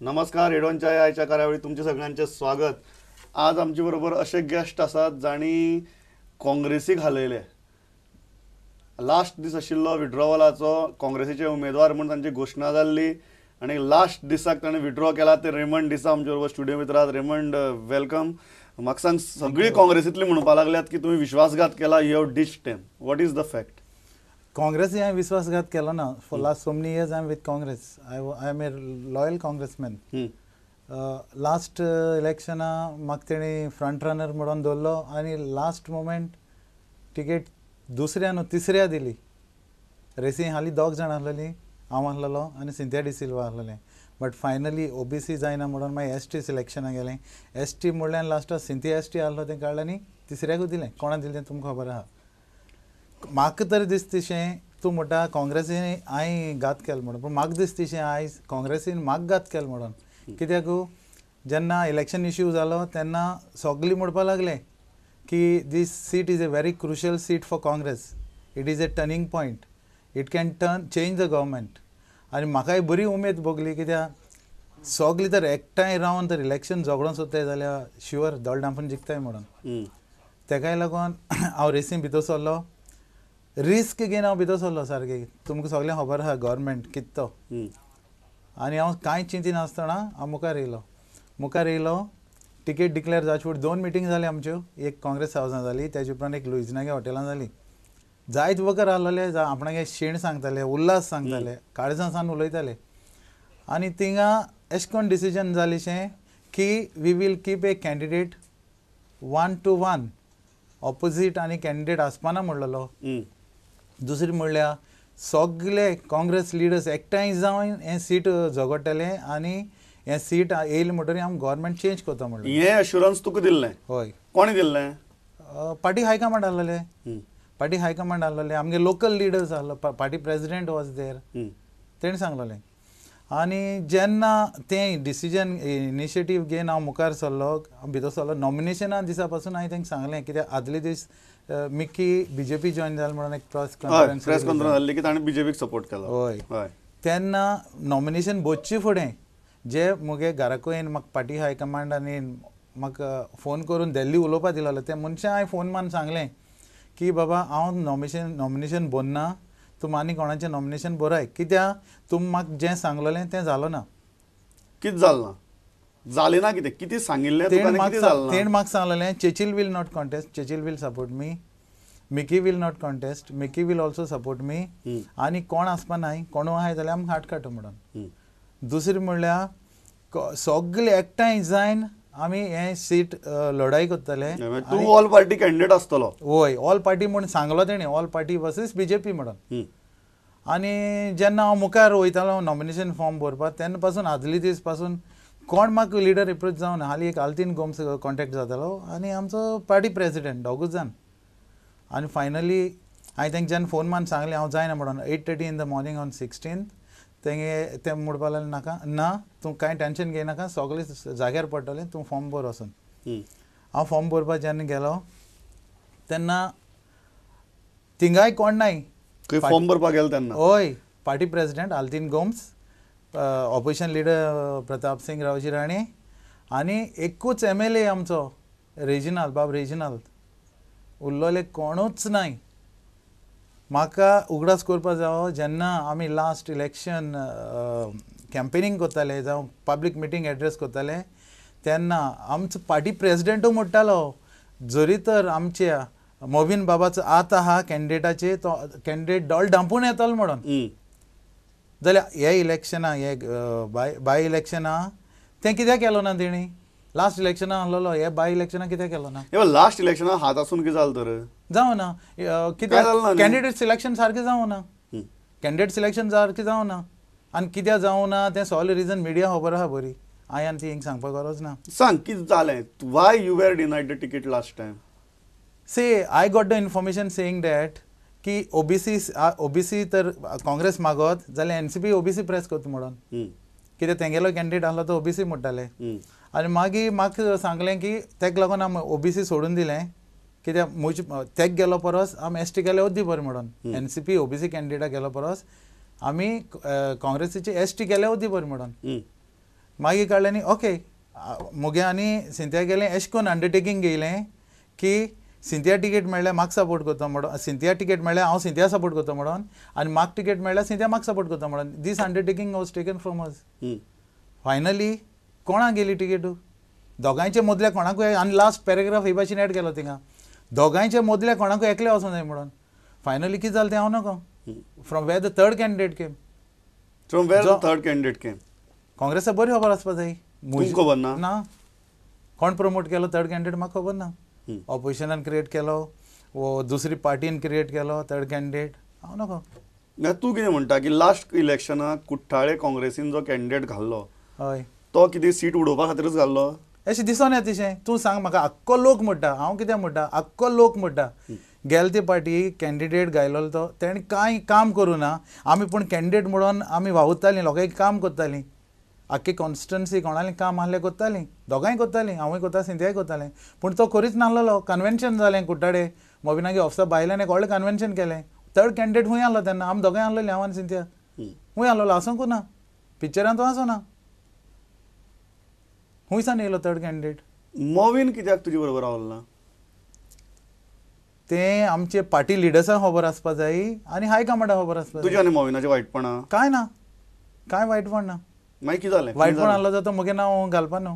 नमस्कार, हेडोनच्या आयच्या कार्यावळी तुमचे सगळ्यांचे स्वागत. आज आमचे बरोबर असे गेस्ट आसात जांणी काँग्रेसीक हालयले. लास्ट दीस आशिल्लो विड्रॉवलाचो, काँग्रेसीचे उमेदवार म्हूण तांची घोशणा जाल्ली आनी लास्ट दिसाक ताणें विड्रॉ केला. ते रेमंड डिसा आमचे बरोबर स्टुडियो भितर आसात. Raymond, welcome. म्हाका सांग, सगळी काँग्रेसींतली म्हणपाक लागल्यात की तुमी विश्वासघात केला, you have ditched them. What is the fact? काँग्रेसी हांवें विश्वासघात केलो ना. For last so many years I am with Congress. I am a loyal Congressman. Last इलेक्शना म्हाका तेणी फ्रंट रनर म्हणून दवरलो आनी लास्ट मोमेंट टिकेट दुसऱ्या न्हू तिसऱ्या दिली. रेसींग हालीं दोग जाण आसलेलीं, हांव आसलेलो आनी सिंथिया डिसिल्वा आसलेलें. बट फायनली ओबीसी जायना म्हणून मागीर एस टी सिलेक्शनाक गेलें. एस टी म्हणल्यार लास्टाक सिंथिया एस टी आसलो तें काडलें आनी तिसऱ्याकूच दिलें. कोणा दिलें तें तुमकां खबर आसा. म्हाका तर दिसतशें तूं म्हणटा काँग्रेसीन हांवें घात केलो म्हणून, पूण म्हाका दिसतशें आयज काँग्रेसीन म्हाका घात केलो म्हणून. कित्याक जेन्ना इलेक्शन इश्यू जालो तेन्ना सगळीं म्हणपाक लागले की this seat is a very crucial seat for Congress, it is a turning point, it can turn change the government. आनी म्हाकाय बरी उमेद भोगली, कित्याक सगळीं तर एकठांय रावन तर इलेक्शन झगडोंक सोदताय जाल्यार शुअर दोळ धांपून जिखताय म्हणून. तेकाय लागून हांव रेसीन भितर सरलो, रिस्क घेवन हांव भितर सरलो सारकें. तुमकां सगळ्यांक खबर आसा गव्हर्मेंट कितें तो. आनी हांव कांय चिंतिनासतना हांव मुखार येयलो. मुखार येयलो, टिकेट डिक्लेअर जावचे फुडें दोन मिटींग जाल्यो आमच्यो. एक काँग्रेस हावसान जाली, तेजे उपरांत एक लुइजनागे हॉटेलान जाली. जायत वखर आसलेले आपणागे शीण सांगताले, उल्हास सांगताले, काळजां सावन उलयताले. आनी थिंगा एशें करून डिसिजन जालेशें की we will keep a candidate 1 to 1, opposite आनी कॅन्डिडेट आसपाना म्हणलेलो. दुसरी म्हणल्यार सगळे काँग्रेस लिडर्स एकठांय जावन हें सीट झगडटले आनी हें सीट येयलें म्हणटकीर आमी गव्हर्मेंट चेंज करता म्हणलें. हें अश्युरन्स तुका दिल्लें? हय. कोणें दिल्लें? पार्टी हायकमांड आसलेले. पार्टी हायकमांड आसलेले, आमगे लोकल लिडर्स आसलो, पार्टी प्रेसिडेंट वॉज there, तेणें सांगलेलें. आनी जेन्ना तें डिसिजन इनिशिएटीव घेवन हांव मुखार सरलो, भितर सरलो, नॉमिनेशना दिसा पासून हांवें तांकां सांगलें, कित्याक आदले दीस मिकी बीजेपी जॉयन जालें म्हणून एक प्रेस कॉन्फरन्स जाल्ली की ताणें बीजेपीक सपोर्ट केलो. हय. तेन्ना नॉमिनेशन बसचे फुडें जे म्हगे घरा कडेन म्हाका पार्टी हायकमांड आनी म्हाका फोन करून दिल्ली उलोवपा दिलेलो ते मनशां हांवें फोन मारून सांगलें की बाबा हांव नॉमिनेशन भरना, तूं आनी कोणाचें नॉमिनेशन बरय, कित्याक तूं म्हाका जें सांगलेलें तें जालो ना. कितें जालें ना? जालें ना कितें? कितें सांगिल्लें? तेणें म्हाका सांगलेलें Churchill will not contest, Churchill will support me, Mickey will not contest, Mickey will also support me, आनी कोण आसपा नाय, कोणू आहाय जाल्यार आमकां हात काडटा म्हणून. दुसरें म्हणल्यार सगळे एकठांय जायन आमी हें सीट लढाई करतले. तूं ऑल पार्टी कॅन्डिडेट आसतलो? हय, ऑल पार्टी म्हूण सांगलो तेणें, ऑल पार्टी वर्सीस बीजेपी म्हणून. आनी जेन्ना हांव मुखार वयतालो नॉमिनेशन फॉर्म भरपाक तेन्ना पासून आदले दीस पासून कोण म्हाका लिडर एप्रोच जावना. हालीं एक आल्तीन गोम्स कॉन्टेक्ट जातालो आनी आमचो पार्टी प्रेसिडेंट दोगूच जाण. आनी फायनली हांवें तांकां जेन्ना फोन मारून सांगलें हांव जायना म्हणून, 8:30 in the morning on 16th, तेंगे ते म्हणपाक लागले नाका ना, तूं कांय टेंशन घेयनाका, सगळें जाग्यार पडटलें, तूं फॉर्म भर वचून. हांव फॉर्म भरपाक जेन्ना गेलो तेन्ना थिंगाय कोण नाय. फॉर्म भरपाक गेलो तेन्ना? हय, party president Altin Gomes, opposition leader Pratap Singh Raoji Rane आनी एकूच MLA आमचो रेजिनाल, बाब रेजिनाल, उरलेले कोणूच नाय. म्हाका उगडास करपा जावो जेन्ना आमी लास्ट इलेक्शन कॅम्पेनींग करताले जावं पब्लीक मिटींग एड्रेस करताले तेन्ना आमचो पार्टी प्रेसिडेंटू म्हणटालो जरी तर आमच्या मोविन बाबाचो आतां आहा कॅन्डिडेटाचे, तो कॅन्डिडेट डोळ धांपून येतलो म्हणून. जाल्यार हे इलेक्शना, हे बाय इलेक्शना तें कित्याक केलो ना तेणी? लास्ट इलेक्शना आसलेलो, हे बाय इलेक्शना कित्याक केलो ना? लास्ट इलेक्शना हात आसून कितें जालें तर? जावना, कित्याक कॅन्डिडेट सिलेक्शन सारकें जावना, कॅन्डिडेट सिलेक्शन सारकें जावना. आनी कित्याक जावना तें सगळें रिजन मिडिया खबर आसा बरी, हांवें आनी ती हिंगा सांगपाक गरज ना. सांग कितें जालें, why you were denied the ticket last time? See, I got the information saying that की ओबीसी तर काँग्रेस मागत जाल्यार एनसीपी ओबीसी प्रेस करता म्हणून, कित्याक तेंगेलो कॅन्डिडेट आसलो तो ओबीसी म्हणटाले. आनी मागीर म्हाका सांगलें की तेका लागून आमी ओबीसी सोडून दिलें, कित्याक म्हज तेक गेलो परस आमी एस टी केल्यार अद्दी बरें म्हणून. एनसीपी ओबीसी कॅन्डिडेटाक गेलो परस आमी काँग्रेसीची एस टी केल्यार अद्दी बरें म्हणून. मागीर काडलें आनी ओके मुगे आनी सिंतिया गेलें एशें करून अंडरटेकींग घेयलें की सिंतिया टिकेट मेळ्ळ्यार म्हाका सपोर्ट करता म्हणून, सिंतिया टिकेट मेळ्ळ्यार हांव सिंतिया सपोर्ट करता म्हणून, आनी म्हाका टिकेट मेळ्ळ्यार सिंतिया म्हाका सपोर्ट करता म्हणून. This undertaking was taken from us. Finally कोणाक गेली टिकेटू? दोगांयचे मदल्या कोणाकूय. आनी लास्ट पॅरेग्राफ हे भाशेन एड केलो थिंगा, दोगांयच्या मदल्या कोणाकूय एकले वचोंक जाय म्हणून. फायनली कितें जालें तें हांव नको. From where the third candidate came, from where the third candidate came काँग्रेसाक बरी खबर आसपा जाय. खबर ना ना कोण प्रमोट केलो थर्ड कॅन्डिडेट म्हाका खबर ना. ऑपोजिशनान क्रिएट केलो वो दुसरी पार्टीन क्रिएट केलो थर्ड कॅन्डिडेट हांव नको. तूं कितें म्हणटा की लास्ट इलेक्शनाक कुठ्ठाळे काँग्रेसीन जो कॅन्डिडेट घाल्लो हय तो कितें सीट उडोवपा खातीरच घाल्लो अशें दिसोन येता तशें? तूं सांग म्हाका. आख्खो लोक म्हणटा, हांव कितें म्हणटा, आख्खो लोक म्हणटा गेले ते पार्टी कॅन्डिडेट घायलो तो तेणें कांय काम करूं ना. आमी पूण कॅन्डिडेट म्हणून आमी वावुरतालीं, लोकांक काम करतालीं, आख्खी कॉन्स्टिट्युन्सी कोणालें काम आहलें करतालीं, दोगांय करतालीं, हांवूय करता सिंतियाय करतालें, पूण तो करीच नासलेलो. कन्वेन्शन जालें कुट्टाडे मोबिनागे ऑफिसा भायल्यान एक व्हडलें कन्वेन्शन केलें. थर्ड कॅन्डिडेट खूंय आहलो तेन्ना? आमी दोगांय आहलेलीं, हांव आनी सिंतिया. खूंय आहलोलो? आसूंक ना पिक्चरान तो आसना. खूंयसान येयलो थर्ड कॅन्डिडेट? मोविन कित्याक तुजे बरोबर रावलो ना? तें आमचे पार्टी लिडर्सांक खबर आसपा जाय आनी हायकमांडाक खबर आसपा जाय. तुजें आनी मोविनाचें वायटपणा कांय ना, कांय वायटपण ना. मागीर कितें जालें? वायटपण आहलो जाता मुगे नांव घालपा न्हू.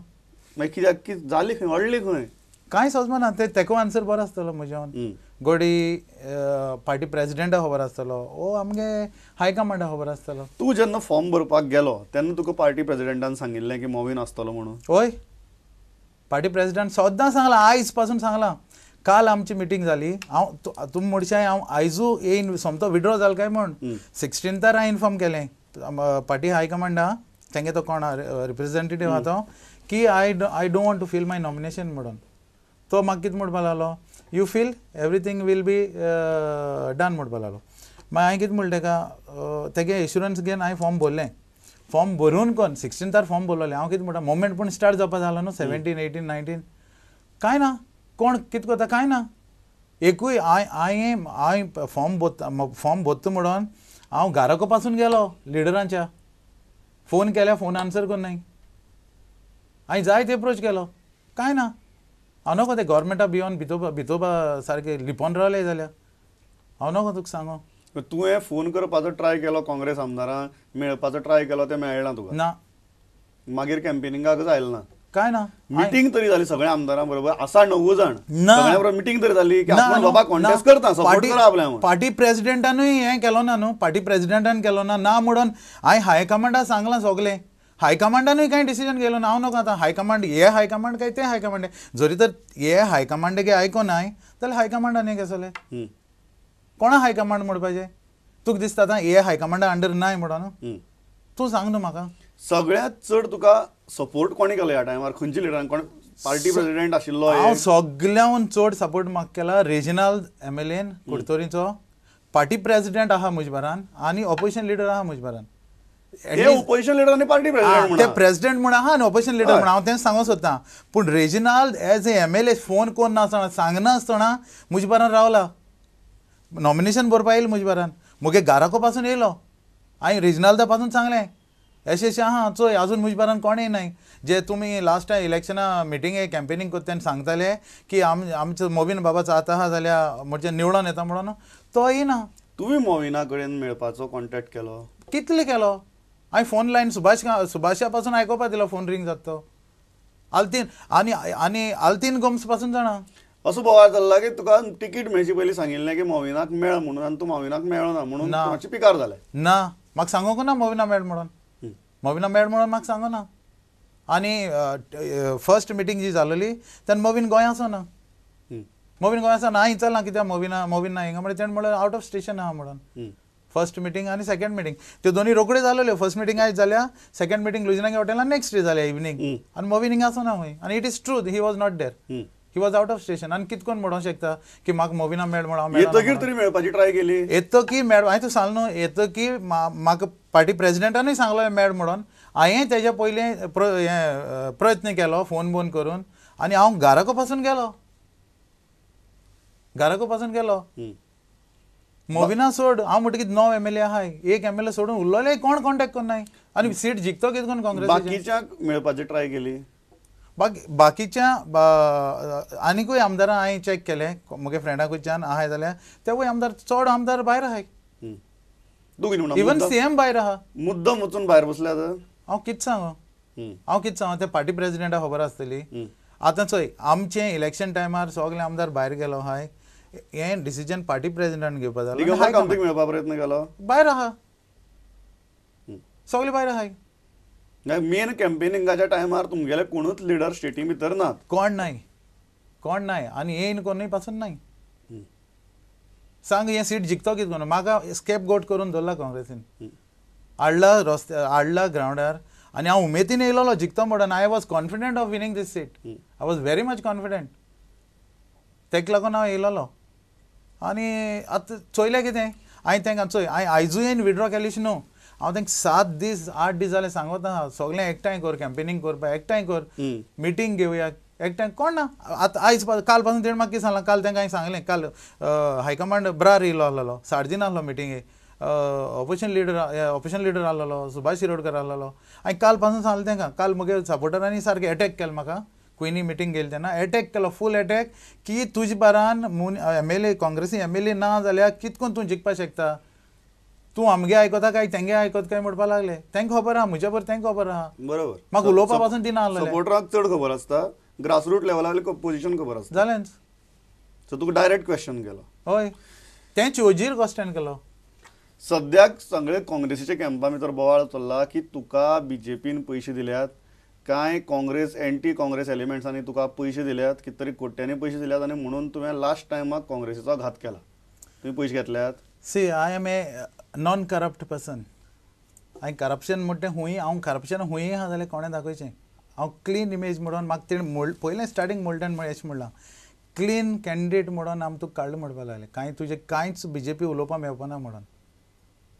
मागीर कित्याक कितें जालें खंय, अडलें खंय? कांय समजना. तें तेको आन्सर बरो आसतलो म्हज्यान. गोडी पार्टी प्रेजिडेंटाक खबर आसतलो ओ आमगे हायकमांडाक खबर आसतलो. तूं जेन्ना फॉर्म भरपाक गेलो तेन्ना तुका पार्टी प्रेजिडेंटान सांगिल्लें की मोविन आसतलो म्हणून? हय, पार्टी प्रेजिडेंट सद्दां सांगलां, आयज पासून सांगलां. काल आमची मिटींग जाली. हांव तुमी म्हणशाय हांव आयजू येयन सोमतो विड्रॉ जाल काय म्हूण. 16थार हांवें इन्फॉर्म केलें पार्टी हायकमांडा, तेंगे तो कोण रिप्रेझेंटेटीव आहा तो, की I don't want to fill my nomination म्हणून. तो म्हाका कितें म्हणपाक लागलो, you feel everything will be done म्हणपाक लागलो. मागीर हांवें कितें म्हणलें तेका, तेगे एश्युरन्स घेवन हांवें फॉर्म भरलें. फॉर्म भरून कोन 16थार फॉर्म भरलेलें. हांव कितें म्हणटा, मुवमेंट पूण स्टार्ट जावपा जालो न्हू 17, 18, 19 कांय ना, कोण कितें करता कांय ना. एकूय हांवें हांवें फॉर्म भरता म्हणून हांव घाराको पासून गेलो लिडरांच्या. फोन केल्या, फोन आन्सर करनाय. हांवें जायते एप्रोच केलो, कांय ना. हांव नको ते गोवोरमेंटा भियोन भितोबा सारकें लिपोन रावले जाल्यार हांव नको तुका सांगो. तुवें फोन करपाचो ट्राय केलो काँग्रेस आमदारांक मेळपाचो ट्राय केलो, तें मेळना तुका? ना. मागीर कॅम्पेनिंगाकच आयलें ना? कांय ना. मिटींग तरी जाली सगळ्या आमदारां बरोबर, आसा 9 जाण, सगळ्यां बरोबर मिटींग तरी जाली की आपूण बाबा कॉन्टेस्ट करता, सपोर्ट करा आपल्या. पार्टी प्रेजिडेंटानूय हें केलो ना न्हू, पार्टी प्रेजिडेंटान केलो ना. ना म्हणून हांवें हायकमांडा सांगलां सगलें. हायकमांडानूय कांय डिसिजन घेयलो ना. हांव नको आतां हायकमांड हे हायकमांड काय तें हायकमांड, जरी तर हे हायकमांड गे आयकोनाय जाल्यार हायकमांडान कसलें कोणा हायकमांड म्हणपाचें? तुका दिसता आतां हे हायकमांडा अंडर नाय म्हणून? तूं सांग न्हू म्हाका. सगळ्यांत चड तुका सपोर्ट कोणी केलो ह्या टायमार? खंयच्या लिडरान? कोण पार्टी प्रेजिडेंट आशिल्लो? हांव सगळ्यांहून चड सपोर्ट म्हाका केला रेजिनाल्ड एम.एल.एन कुडतोरीचो. पार्टी प्रेजिडेंट आहा म्हजे बारान आनी ऑपोजिशन लिडर आहा म्हजे बारान. ऑपोजिशन लिडर आनी पार्टी प्रेजिडेंट, ते प्रेजिडेंट म्हूण आहा आनी ऑपोजिशन लिडर म्हूण हांव तें सांगूंक सोदतां. पूण Reginald as a MLA phone कोन्न नासतना सांगनासतना म्हजे बारान रावला. नॉमिनेशन भरपा येयलें म्हजे बारान, मुगे घाराको पासून येयलो. हांवें रेजिनाल्दा पासून सांगलें अशें अशें आहा चोय, अजून म्हजे बारान कोण येयनाय. जे तुमी लास्ट टायम इलेक्शना मिटिंगे कॅम्पेनींग करता तेन्ना सांगताले की आमचो मोविन बाबा चाहता आहा जाल्यार म्हणजे निवडोन येता म्हणून, तो येयना. तुवें मोविना कडेन मेळपाचो कॉन्टेक्ट केलो? कितले केलो? हांवें फोन लायन सुभाषा पासून आयकोपा दिलो, फोन रिंग जाता तो. आल्तीन आनी आनी आल्तीन गोम्स पासून जाणा असो बोवाळ चल्ला की तुका तिकीट मेळचे पयलीं सांगिल्लें की मोविनाक मेळ म्हणून, आनी तूं मोविनाक मेळना म्हणून मातशें पिकार जालें. ना, म्हाका सांगूंक ना मोविना मेळ म्हणून, मोविना मेळ म्हणून म्हाका सांगू ना. आनी फर्स्ट मिटींग जी जालेली तेन्ना मोविन गोंय आसना, मोविन गोंय आसना. हांवें विचारलां कित्याक मोविना मोविन ना हिंगा, म्हणल्यार तेणें म्हणलें आवट ऑफ स्टेशन आहा म्हणून. फर्स्ट मिटींग आनी सेकंड मिटींग त्यो दोनूय रोखड्यो जालेल्यो. फर्स्ट मिटींग आयज जाल्या, सेकंड मिटींग लुजिनागे हॉटेलान नेक्स्ट डे जाल्या इवनींग, आनी मोविन हिंगा आसना खंय. आनी it is true, he was not there, he was out of station. आनी कितें करून म्हणूंक शकता की म्हाका मोविना मेळ म्हणून? येतकीर तरी मेळपाची ट्राय केली? येतकी मेळ, हांवें तुका सांगलें न्हू, येतकी म्हाका पार्टी प्रेजिडेंटानूय सांगलें मेळ म्हणून. हांवें तेज्या पयलीं प्रयत्न केलो फोन बोन करून, आनी हांव घाराको पासून गेलो, घाराको पासून गेलो. मोविना सोड, हांव म्हणटकीर 9 MLA आहाय, एक MLA सोडून उरलोले कोण कॉन्टेक्ट करनाय. आनी सीट जिखतो कितें करून काँग्रेस बाकीच्यांक मेळपाची ट्राय केली. बाकीच्या आनीकूय आमदारां हांवें चॅक केले म्हगे फ्रेंडा कडच्यान आहाय जाल्यार तेवूय आमदार चड आमदार भायर आहाय. इवन सीएम भायर आहा. मुद्दम वचून भायर बसल्यात. हांव कितें सांगू, हांव कितें सांगू, ते पार्टी प्रेजिडेंटाक खबर आसतली. आतां चोय आमचें इलेक्शन टायमार सगळे आमदार भायर गेलो आहाय, हें डिसिजन पार्टी प्रेजिडेंटान घेवपा जाय. मेळपा प्रयत्न केलो, भायर आहा, सगळे भायर आहाय. मेन कॅम्पेनिंगाच्या टायमार तुमगेले कोणूच लिडर स्टेटी भितर ना, कोण नाही, कोण नाही आनी येयन कोणूय पासून नाही. सांग हें सीट जिखतो कितें करून? म्हाका स्केप गोट करून दवरला काँग्रेसीन, हाडला रस्त्या हाडला ग्रावंडार आनी हांव उमेदीन येयलोलो जिखतो म्हणून. I was confident of winning this seat, I was very much confident, तेका लागून हांव येयलोलो. आनी आतां चोयलें कितें हांवें तांकां चोय, हांवें आयजूय विड्रॉ केलीच न्हू. हांव तांकां 7 दीस 8 दीस जाले सांगत आहा सगळें एकठांय कर, कॅम्पेनींग करपाक एकठांय कर, मिटींग घेवया एकठांय. कोण ना आतां आयज काल पासून तेणें म्हाका कितें सांगलां, काल तांकां हांवें सांगलें, काल हायकमांड ब्रार येयलो आसलेलो, सार्जीन आसलो मिटिंगेक, ऑपोजिशन लिडर आसलेलो, सुभाष शिरोडकर आसलेलो. हांवें काल पासून सांगलें तांकां, काल म्हगे सपोर्टरांनी सारकें एटॅक केलें म्हाका, क्विनी मिटींग गेली तेन्ना एटॅक केलो, फूल एटॅक की तुजे बारान एम एल ए काँग्रेसी एम एल ए ना जाल्यार कितें करून तूं जिखपाक शकता, तूं आमगे आयकता काय तेंगे आयकता काय म्हणपाक लागले. तांकां खबर आहा, म्हज्या बरोबर तांकां खबर आहा. बरोबर, म्हाका उलोवपा पासून दिना आसलें. सपोर्टराक चड खबर आसता, ग्रासरूट लेवलार पोझिशन खबर आसता. जालेंच. सो तुका डायरेक्ट क्वेश्चन केलो. हय, तेंच ओजीर क्वेश्चन केलो. सद्याक सगळे काँग्रेसीच्या कॅम्पा भितर बोवाळ चल्ला की तुका बीजेपीन पयशे दिल्यात, कांय काँग्रेस एंटी काँग्रेस एलिमेंट्सांनी तुका पयशे दिल्यात, कितें तरी कोट्यांनी पयशे दिल्यात आनी म्हणून तुवें लास्ट टायमाक काँग्रेसीचो घात केला. तुवें पयशे घेतल्यात? See, I am a non corrupt person. हांवें करप्शन म्हणटा हुंय, हांव करप्शन हुंय आहा जाल्यार कोणें दाखोवचें. हांव क्लीन इमेज म्हणून म्हाका तेणें पयलें स्टार्टींग म्हणटा अशें म्हणलां, क्लीन कॅन्डिडेट म्हणून आमी तुका काडलो म्हणपाक लागलें. कांय तुजें कांयच बीजेपी उलोवपाक मेळपाना म्हणून.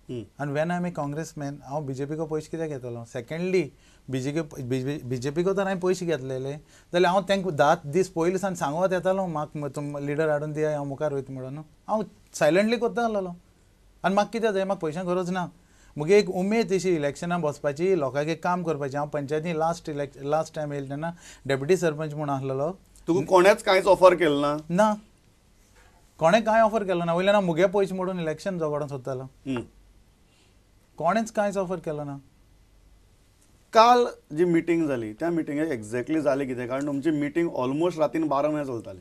आनी when I am a congressman, हांव बीजेपीको पयशे कित्याक घेतलो? सेकेंडली बीजेपीको तर हांवें पयशे घेतलेले जाल्यार हांव तांकां 10 दीस पयलीं सावन सांगत येतालो म्हाका तुम लिडर हाडून दिया, हांव मुखार वयता म्हणून. हांव सायलंटली करता आसलेलो. आनी म्हाका कितें जाय, म्हाका पयशां गरज ना. म्हगे एक उमेद अशी इलेक्शनाक बसपाची, लोकांक काम करपाचें. हांव पंचायती लास्ट टायम येयलें तेन्ना डेप्युटी सरपंच म्हूण आसलेलो. तुका कोणेच कांयच ऑफर केलें ना? ना, कोणें कांय ऑफर केलो ना. वयल्यान हांव म्हगे पयशे मोडून इलेक्शन झगडोंक सोदतालो. कोणेच कांयच ऑफर केलो ना. काल जी मिटींग जाली त्या मिटिंगेक एक्झॅक्टली जालें कितें? कारण तुमची मिटींग ऑलमोस्ट रातीन 12 म्हळ्यार चलताली.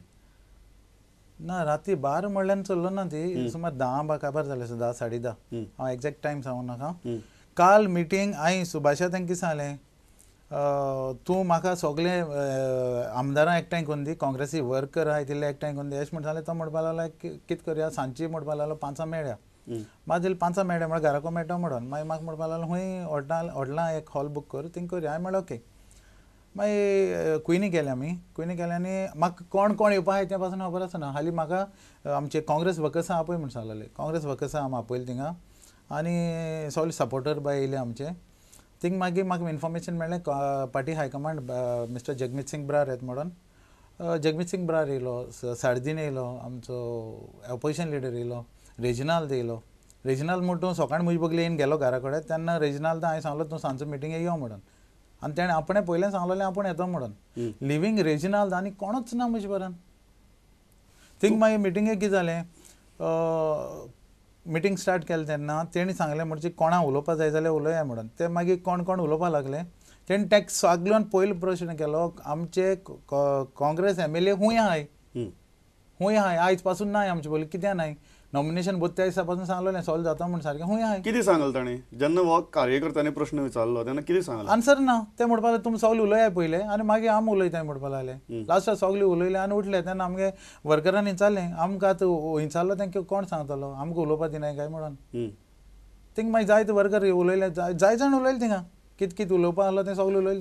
ना, राती 12 म्हणल्यार चल्लो ना ती, सुमार 10 काबार जालें, 10 साडे 10, हांव एग्जॅक्ट टायम सांगू नाका. काल मिटींग हांवें सुभाषा तांकां कितें सांगलें, तूं म्हाका सगळे आमदारां एकठांय करून दी, काँग्रेसी वर्कर आहाय तितले एकठांय करून दी अशें म्हण सांगलें. तो म्हणपाक लागलो कितें करया, सांजची म्हणपाक लागलो 5 मेळया. म्हाका दिसलें 5 मेळया म्हळ्यार घराको मेळटा म्हणून. मागीर म्हाका म्हणपाक लागलो खूंय हॉटलां एक हॉल बूक कर, थिंग करया. हांवें म्हणलें ओके. मागीर क्विनी केले आमी, क्विनी केले आनी म्हाका कोण कोण येवपा आहाय तें पासून खबर आसना. हालीं म्हाका आमचे काँग्रेस वर्कर्सां आपय म्हूण सांगलेलें. काँग्रेस वर्कर्सां आमी आपयले थिंगा आनी सगळे सपोर्टर बाय येयले आमचे थिंग. मागीर म्हाका इन्फॉर्मेशन मेळ्ळें party high command mister Jagmeet Singh Brar येता म्हणून. जगमीत सिंग ब्रार येयलो, सार्दीन येयलो, आमचो ऑपोजिशन लिडर येयलो, रेजिनाल्द येयलो. रेजिनाल्द म्हूण तूं सकाळीं म्हजे बगले येवन गेलो घरा कडेन तेन्ना रेजिनाल्द हांवें सांगलो तूं सांजचो मिटिंगेक यो म्हणून. आनी तेणें आपणें पयलें सांगलेलें आपूण येता म्हणून. लिवींग रेजिनाल्द आनी कोणूच ना म्हजे बरान. थिंग मागीर मिटिंगेक कितें जालें, मिटींग स्टार्ट केलें तेन्ना तेणी सांगलें म्हणजे कोणा उलोवपा जाय जाल्यार उलोवया म्हणून. ते मागीर कोण कोण उलोवपा लागले. तेणी टॅक्स सगल्यान पयलो प्रश्न केलो, आमचे काँग्रेस एम एल ए खूंय आहाय, खूंय आहाय, आयज पासून नाय आमचे पयलीं, कित्याक नाय? नॉमिनेशन त्या दिसा पासून सांगलेलें सॉल्व जाता म्हूण सारकें, खूंय आहाय? कितें सांगलें ताणें जेन्ना हो कार्यकर्त्यांनी प्रश्न विचारलो तेन्ना कितें सांगलें? आन्सर ना. ते म्हणपाक लागले तुमी सगळे उलयाय पयलें आनी मागीर आमी उलयताय म्हणपाक लागले. लास्टाक सगळे उलयले आनी उठले. तेन्ना आमगे वर्करांनी विचारलें आमकां आतां विचारलो तांकां कोण सांगतलो आमकां उलोवपा दिनाय काय म्हणून. थिंग मागीर जायते वर्कर उलयले, जाय जाण उलयले थिंगा, कितें कितें उलोवपा आसलो तें सगळें उलयलें.